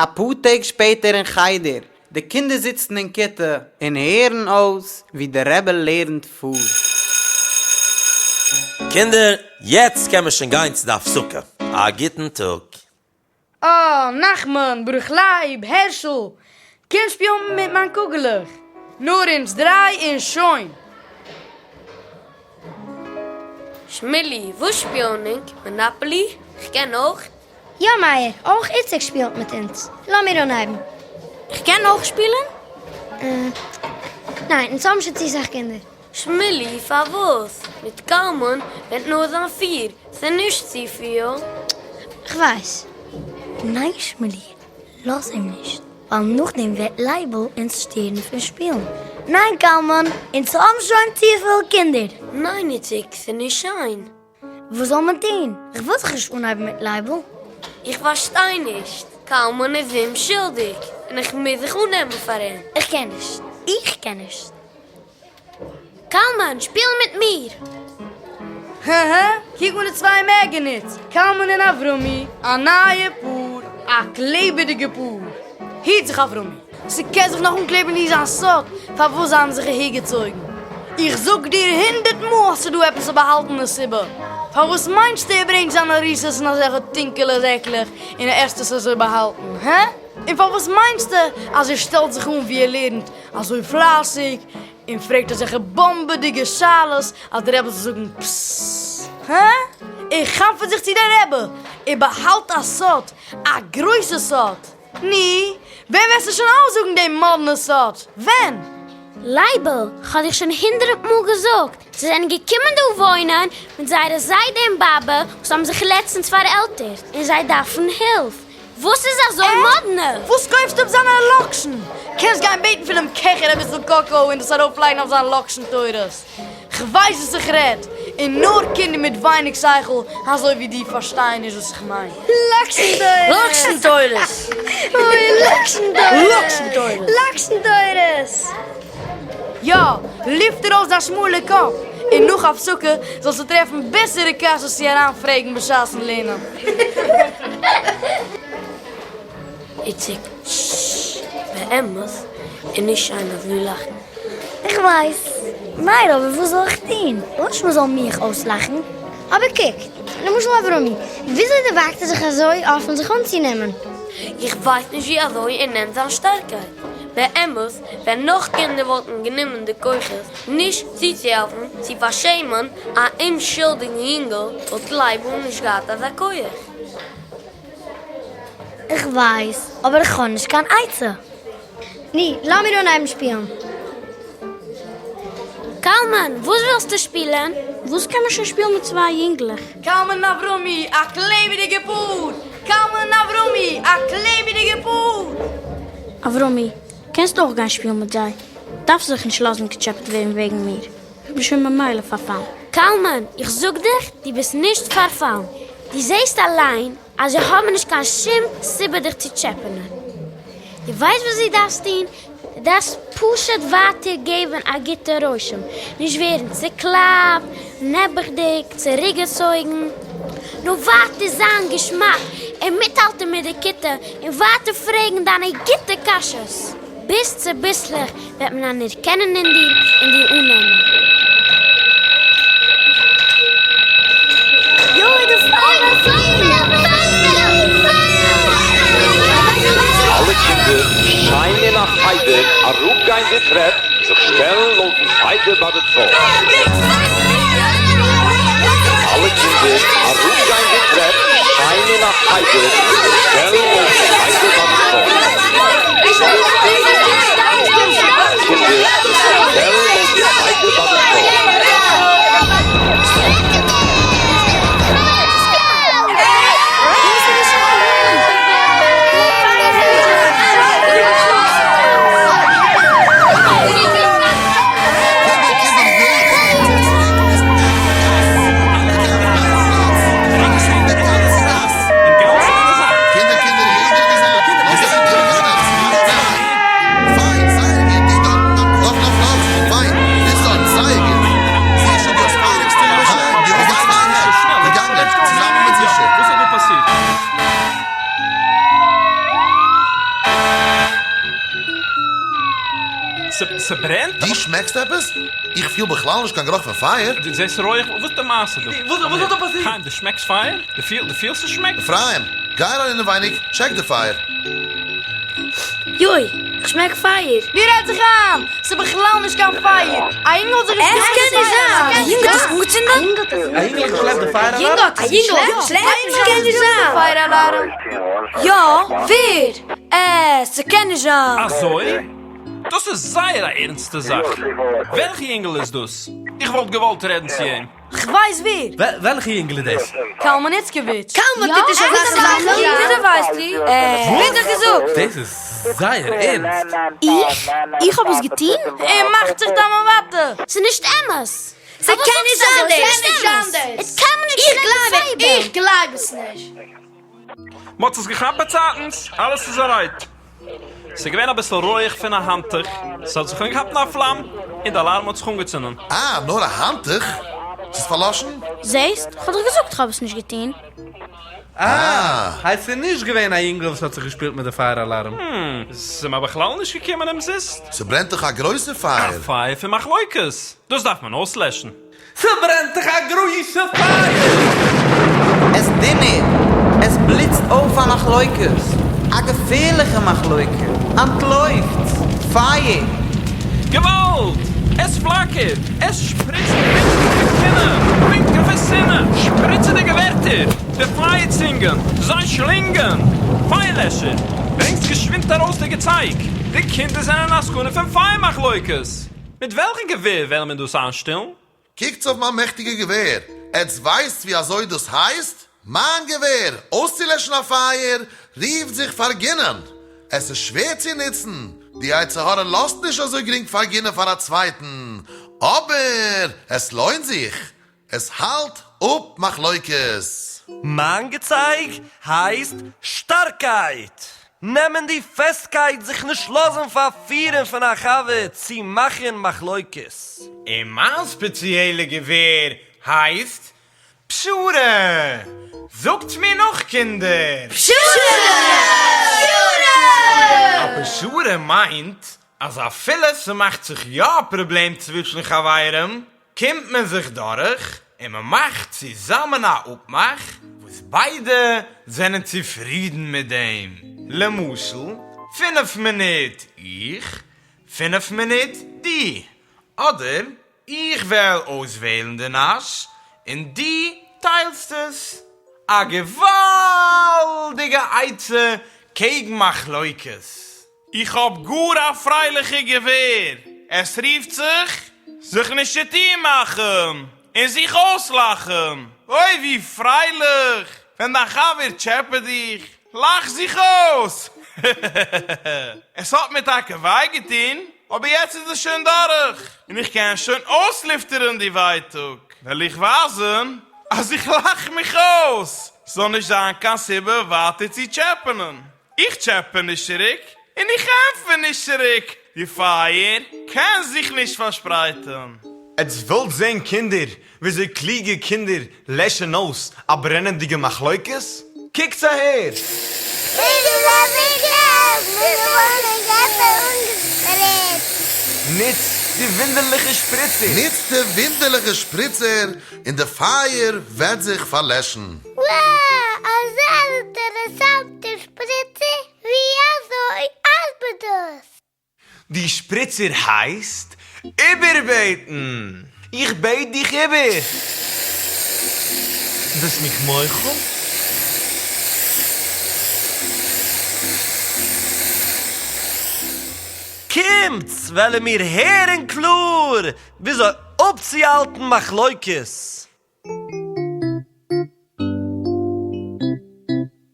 אפאר טעג שפעטער אין חדר, די קינדער זיצן אין כיתה און הערן אויס ווי דער רבי לערנט פאר. קינדער, יעצט קען מען שוין גיין צו די הפסקה. א גוטן טאג. אה, נחמן, ברוך לייב, הערשל, קום שפילן מיט מיין קוגעלעך. נאר אונז דריי און שוין. שמילי, וואס שפילן ענק? מאנאפאלי? כ'קען אויך? יא מאיר, אויך איציק שפילט מיט אונז. לאמיר אנהייבן. כ'קען אויך שפילן? ניין, אונז האבן שוין צו סאך קינדער. שמילי, פארוואס? מיט קלמן וועט נאר זיין פיר, ס'נישט צופיל. כ'ווייס. ניין שמילי, לאז אים נישט, ווייל נאכדעם וועט לייבל אונז שטערן פון שפילן. ניין קלמן, אונז האבן שוין צופיל קינדער. ניין איציק, ס'נישט שיין. וואס זאל מען טון? כ'וויל זיך נישט אנהייבן מיט לייבל. איך פארשטיי נישט. קלמן איז אומשולדיג, און איך מוז זיך אננעמען פאר אים. איך קען נישט. איך קען נישט. קלמן, שפיל מיט מיר! הא הא, קוק אן די צוויי מעגענעטס, קלמן און אברומי, א נייע פאר, א קלעבעדיגע פאר. היט זיך אברומי, ס'קען זיך נאך אנקלעבן אין זיין סוד פארוואס זיי האבן זיך אהערגעצויגן. איך זאג דיר הונדערט מאל אז ס'דא עפעס א באהאלטענע סיבה. פארוואס מיינסטו ער ברענגט זיינע ריסעס אין אזעלכע טונקעלע זעקלעך און ער עסט עס אזוי באהאלטן, הא? און פארוואס מיינסטו אז ער שטעלט זיך אן ווי ער לערנט אזוי פלייסיג און פרעגט אזעלכע באמבעדיגע שאלות אז די רבי זאל זאגן פסססס? הא? ער חנפ'עט זיך צו די רבי! ער באהאלט א סוד! א גרויסע סוד! נו, ווען וועסטו שוין אויסזאגן דעם מאדנע סוד? ווען? לייבל, כ'האב דיך שוין הונדרעט מאל געזאגט, זיי זענען געקומען דא וואוינען מיט זייערע זיידע און באבע וואס האבן זיך לעצטנס פארעלטערט און זיי דארפן הילף. וואס איז אזוי מאדנע? וואס קויפסטו אפ זיינע לאקשן? קענסט גיין בעטן פונעם קעכער אביסל קאקאו און דאס ארויפלייגן אויף זיין לאקשן תורות. כ'ווייס וואס איך רעד, און נאר קינדער מיט ווייניג שכל אזוי ווי דו פארשטייען נישט וואס איך מיין. לאקשן תורות! לאקשן תורות! אוי לאקשן תורות! לאקשן תורות! לאקשן תורות! יא, לופט ארויס דיין שמאלע קאפ, און נאך הפסקה זאלסטו טרעפן בעסערע קשיות צו אריינפרעגן בשעת'ן לערנען. איציק, ששש, באמת איז נישט שיין אזוי לאכן. איך ווייס. מאיר, אבער וואס זאל איך טון? נישט מ'זאל מיך אויסלאכן. אבער קוק, למשל אברומי, וויאזוי דערוואגט ער זיך אזוי אפן זיך אנצונעמען? איך ווייס נישט ווי אזוי ער נעמט זיין שטארקייט. באמת, ווען נאך קינדער וואלטן גענומען די כוחות נישט צוצוהעלפן צו פארשעמען א אומשולדיגן יונגל, וואלט לייבל נישט געהאט אזא כח. איך ווייס, אבער איך האב נישט קיין עצה. נו, לאמיר אנהייבן שפילן. קלמן, וואס ווילסטו שפילן? וואס קען מען שוין שפילן מיט צוויי יונגלעך? קלמן אברומי, א קלעבעדיגע פאר! קלמן אברומי, א קלעבעדיגע פאר! אברומי, קענסט אויך גיין שפילן מיט זיי. דארפסט זיך נישט לאזן געטשעפעט ווערן וועגן מיר. איך בין שוין ממילא פארפאלן. קלמן, איך זאג דיך, דו ביסט נישט פארפאלן. דו זעסט אליין אז זיי האבן נישט קיין שום סיבה דיך צו טשעפענען. דו ווייסט וואס דו דארפסט טון? דו דארפסט פשוט ווייטער געבן א גוטע רושם, נישט ווערן צוקלאפט, נעבעכדיג, צוריקגעצויגן, נאר ווייטער זיין געשמאק און מיטהאלטן מיט די כיתה און ווייטער פרעגן דיינע גוטע קשיות, ביז צוביסלעך וועט מען אנערקענען אין דיר און דיר אננעמען. יוי די פייער! אלע קינדער שיין אין א סדר אראפגיין די טרעפ זיך שטעלן לויטן סדר ביי די צאל. אלע קינדער אראפגיין די טרעפ שיין אין א סדר זיך שטעלן לויטן סדר ביי די צאל. קינדער שטעלן לויטן סדר ביי די צאל. ס'ברענט? דו שמעקסט עפעס? איך פיל בכלל נישט קיין גערוך פון פייער. דו זעסט רויעך? וואס איז די מעשה דא? וואס האט דא פאסירט? חיים, דו שמעקסט פייער? דו פילסט עס שמעקט? אפרים, גיי אריין אינעווייניג, טשעק די פייער. יוי, כ'שמעק פייער! ווער רעדט זיך איין? ס'איז בכלל נישט קיין פייער! א יונגל האט זיך עס קען נישט זיין! א יונגל האט עס אנגעצינדן? א יונגל האט געשלעפט די פייער אלארם? א יונגל האט געשלעפט? ס'קען נישט זיין! פייער אלארם? יא, ווער? אה, ס'קען נישט זיין! אזוי? דאס איז זייער א ערנסטע זאך. וועלכע יונגל איז דאס? איך וואלט געוואלט רעדן צו אים. כ'ווייס ווער. וועלכע יונגל איז דאס? קלמן איצקאוויטש. קלמן טוט נישט אזעלכע זאכן. וויאזוי ווייסטו? ווער האט דיך געזאגט? דאס איז זייער ערנסט. איך? איך האב עס געטון? ער מאכט זיך תמ'עוואטע. ס'איז נישט אמת. ס'קען נישט זיין דאס. איך גלייב עס. איך גלייב עס נישט. מ'האט עס געכאפט באצייטנס, אלעס איז alright. ס'איז געווען אביסל רויעך פון א האנטוך, ס'האט זיך אנגעכאפט אין א פלאם, און די אלארם האט זיך אנגעצינדן. אה, נאר א האנטוך? ס'איז פארלאשן? זעסט? כ'האב דיך געזאגט כ'האב עס נישט געטון. אה, הייסט ס'איז נישט געווען א יונגל וואס האט זיך געשפילט מיט די פייער אלארם. הממ, ס'איז מיר בכלל נישט געקומען אומזיסט. ס'ברענט דאך א גרויסע פייער. א פייער פון מחלוקת! דאס דארף מען אויסלעשן. ס'ברענט דאך א גרויסע פייער! עס דינערט! עס בליצט אויף א מחלוקת! א געפערליכע מחלוקה! אנטלויפט! פייער! געוואלד! עס פלאקערט! עס שפריצט פונקען פון קנאה! פונקען פון שנאה! שפריצעדיגע ווערטער! די פייער צינגען! זיי שלינגען! פייערלעשער! ברענגטס געשווינד ארויס די געצייג! די קינדער זענען אין א סכנה פון פייער מחלוקת! מיט וועלכן געווער וועלן מיר דאס איינשטילן? קוקטס אויף מיין מעכטיגע געווער! עטס ווייסטס ווי אזוי דאס הייסט? מיין געווער, אויסצולעשן א פייער, רופט זיך פארגינען. עס איז שווער צו נוצן, די יצר הרע לאזט נישט אזוי גרינג פארגינען פאר א צווייטן, אבער עס לוינט זיך, עס האלט אפ מחלוקת. מיין געצייג הייסט שטארקייט! נעמען די פעסטקייט זיך נישט לאזן פארפירן פון א חבר צו מאכן מחלוקת. און מיין ספעציעלע געווער הייסט פשרה! זאגטס מיר נאך קינדער! פשרה! א פשרה מיינט אז אפילו ס'מאכט זיך יא א פראבלעם צווישן חברים, קומט מען זיך דורך און מ'מאכט צוזאמען א אפמאך וואס ביידע זענען צופרידן מיט דעם. למשל, פינף מינוט איך, פינף מינוט דו. אדער איך וועל אויסוועלן די נאש און דו טיילסט עס. א געוואלדיגע עצה קעגן מחלוקת. איך האב גאר א פרייליכע געווער, עס רופט זיך, זיך נישט צו טון מאכן און זיך אויסלאכן. אוי ווי פרייליך ווען דיין חבר טשעפעט דיך, לאך זיך אויס! עס האט מיר טאקע וויי געטון, אבער יעצט איז עס שוין דורך, און איך קען שוין אויסלופטערן די ווייטאג, וועל איך ווייזן אז איך לאך מיך אויס, ס'זאל נישט זיין קיין סיבה ווייטער צו טשעפענען. איך טשעפע נישט צוריק און איך ענטפער נישט צוריק, די פייער קען זיך נישט פארשפרייטן. עטס ווילט זען קינדער וויאזוי קלוגע קינדער לעשן אויס א ברענענדיגע מחלוקת? קוקטס אהער! נוצט די וואונדערליכע שפריצער! נוצט די וואונדערליכע שפריצער און די פייער וועט זיך פארלעשן! Wow! אזא אינטערעסאנטע שפריצער, ווי אזוי ארבעט דאס? די שפריצער הייסט איבערבעטן! איך בעט דיך איבער! ביסט מיך מוחל? קומטס וועלן מיר הערן קלאר וויאזוי אפצוהאלטן מחלוקת.